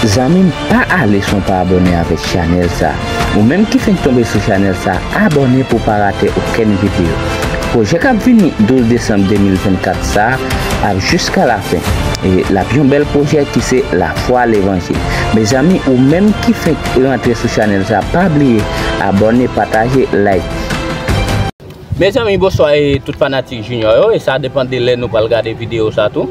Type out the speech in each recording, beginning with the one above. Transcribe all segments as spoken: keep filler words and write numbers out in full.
Zanmi m, pa ale san w pa abòne avèk chanèl sa. Ou menm ki fenk tonbe sou chanèl sa, abòne pou w pa rate okenn videyo. Pwojè k ap vini douz desanm de mil vennkat sa ap jiska lafen. E l ap yon bèl pwojè ki se Lafwa Levanjil. Mezanmi, ou menm ki fenk rantre sou chanèl sa, pa bliye abòne, pataje, like. Mezanmi, bonswa e tout fanatik Junior yo, e sa depann de lè nou pral gade videyo sa tou.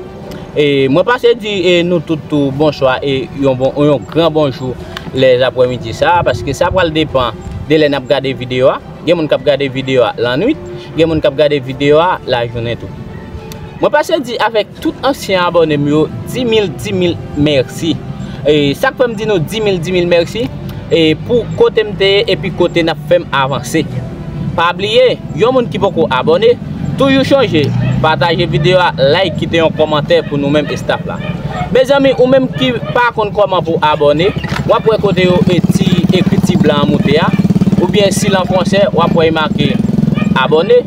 E mwen pase di e nou tout tou bonswa e yon bon, yon gran bonjou lèzaprèmidi sa, paske sa pral depann de lè n ap gade videyo a. Gen moun k ap gade videyo a lannwit, gen moun k ap gade videyo a lajounen tou. Mwen pase di avèk tout ansyen abòne m yo, dimil, dimil mèsi. E sa k fè m di nou dimil, dimil mèsi, e pou kote m te ye epi kote n ap fè m avanse. Pa bliye, yon moun ki poko abòne, toujou chonje, pataje videyo a, like, kite yon kòmantè pou nou menm estaf la. Mezanmi, ou menm ki pa konn kòman pou abòne, w ap wè kote yo e ti ekri ti blan an moute a, oubyen si l an fransè, w ap wè e make abòne,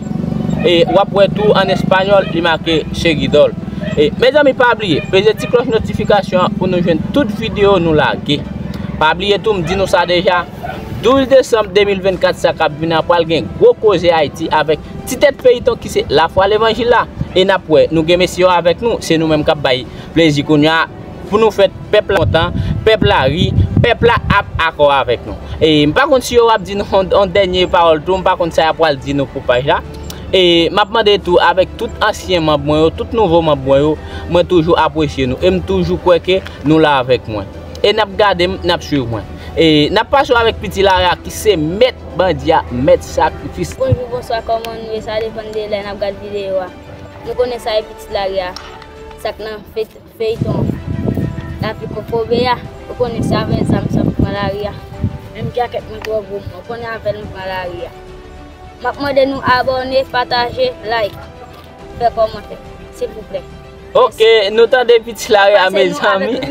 e w ap wè tou an espanyòl, li make seguidor. E, mezanmi, pa bliye, peze ti klòch notifikasyon an pou nou jwenn tout videyo nou lage. Pa bliye tou, m di nou sa deja, douz desanm de mil vennkat sa k ap vini an pral gen gwo koze Ayiti avèk ti tèt feyiton ki se Lafwa Levanjil la. E n ap wè, nou gen mesye yo avèk nou, se nou menm k ap bay plezi kounye a pou nou fè pèp la kontan, pèp la ri, pèp la ap akò avèk nou. E m pa konn si yo ap di nou yon, yon dènye pawòl tou, m pa konn sa y ap pral di nou pou paj la. E m ap mande tou avèk tout ansyen manm mwen yo, tout nouvo manm mwen yo, mwen toujou apresye nou e m toujou kwè ke nou la avèk mwen. E n ap gade m, n ap swiv mwen. E n ap pase w avèk Piti Lari a ki se mèt bandi a, mèt sakrifis. Bonjou, bonswa, kòman nou ye? Sa depann de lè n ap gad videyo a. Nou konnen sa e Piti Lari a, sa k nan feyton Lavi Kokobe a. Ou konnen se avèk zam sa m pran lari a. Menm djakèt mwen twò gwo, ou konnen avè l m pran lari a. M ap mande nou abòne, pataje, like, fè kòmantè, silvouplè. Ok, nou tande Piti Lari a, mezanmi.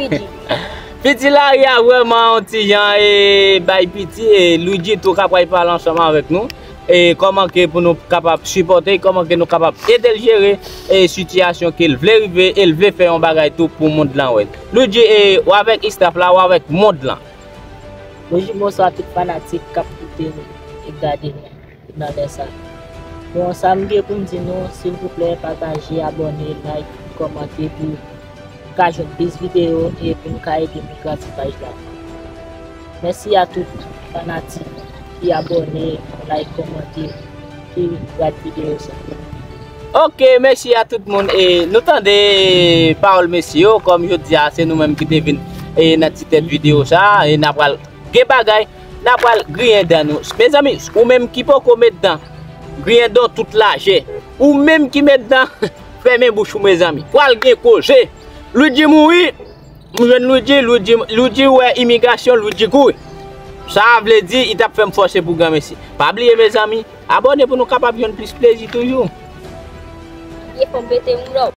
Piti Lari a vrèman yon ti jan e bay piti e Luigi tou ka pral pale ansanm avèk nou. E kòman ke pou nou kapab sipòte, kòman ke nou kapab ede l jere e sitiyasyon ke l vle rive e l vle fè yon bagay tou pou mond lan wè. Luigi, e w avèk istaf la, w avèk mond lan. Bonjou, bonswa tout fanatik k ap koute nou e gade nou nan lè sa. Bon, sa m gen pou m di nou, silvouplè, pataje, abòne, like, kòmante pou n ka jwenn plis videyo e pou n ka ede nou grandi paj la. Mèsi a tout fanatik ki abòne, like, kòmante, ki gad videyo sa. Ok, mèsi a tout moun. E nou tande pawòl mesye yo, kòm jodi a, se nou menm ki te vin e nan ti tèt videyo sa, e n a pral gen bagay, n a pral griyen dan nou. Mezanmi, ou menm ki poko met dan, griyen dan w tout lajè. Ou menm ki met dan, fèmen bouch ou, mezanmi. Pral gen koze. Luigi mouri, m jwenn Luigi, Luigi, Luigi wè imigrasyon, Luigi kouri. Sa vle di, li t ap fè m fòse pou granmesi. Pa bliye, mezanmi, abòne pou nou kapab jwenn plis plezi toujou. Ye fò m pete moun dò.